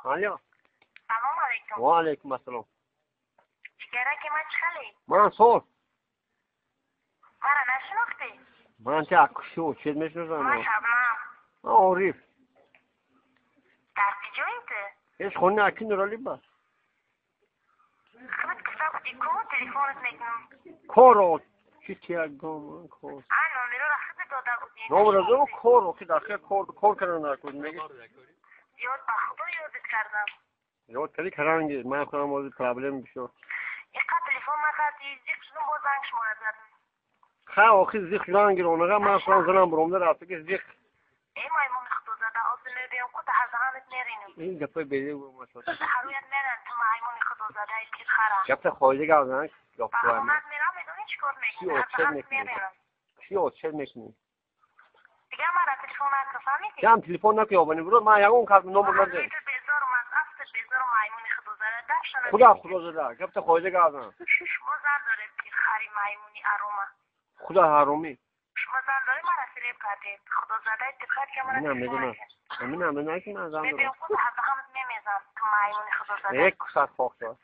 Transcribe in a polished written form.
Алло. Салом алейкум. Ва алейкум ассалом. Ҷигараки ман, чӣ хеле? Ман соз. Мара нашинохтӣ? Ман ти акуши чед мешиносам. Ман Шабнам. Ман Ориф. Дар куҷои ту? Ҳеч хони аки Нурали ба. Худат гуфта будӣ ку, телефонат мекунам. Коро чи тиягом кор. А номероро худат дода будӣ. Номеро кор охи дахе кор кор кардан накун меги. Ёд ба худо ёдат кардам. Ёд кардӣ каранги ман худам ҳозир проблем бисёр. Иқа телефон накардӣ, зиқ шудум, боз занг шуморо задам. Ха охи зиқ шудан гиронага ман худам занам буромда рафта ки зиқ. Э маймуни худозада, ҳозир мебиём ку дар даҳанат меринам. Ин гапои беде гумашод. Ҳарӯят меран ту маймуни худозадаи пирхара. Гапта хоида гап зан. Ба хонат мерам, медонӣ чӣ кор мекунӣ? Чӣ отчет мекунӣ? Чӣ отчет мекунӣ? Дигар мара телефон накун, фаҳмидӣ? Ям телефон накун, ёбани буро, ман ягон кас номер надорам. Ту безорум аз афтат, безорум маймуни худозада, дафшана. Худо худозада, гапта хоида гап зан. Шумо зан доред, пирхари маймуни арома. Худо ҳаромӣ. Шумо зан доред, мара фиреб кардед. Худозадаи пирхар ки мара Амина медонам. Амина медонам ки ман зан дорам. Мебиём худ ҳаздаҳамат мемезам, ту маймуни худозада. Як кусат хок шуд.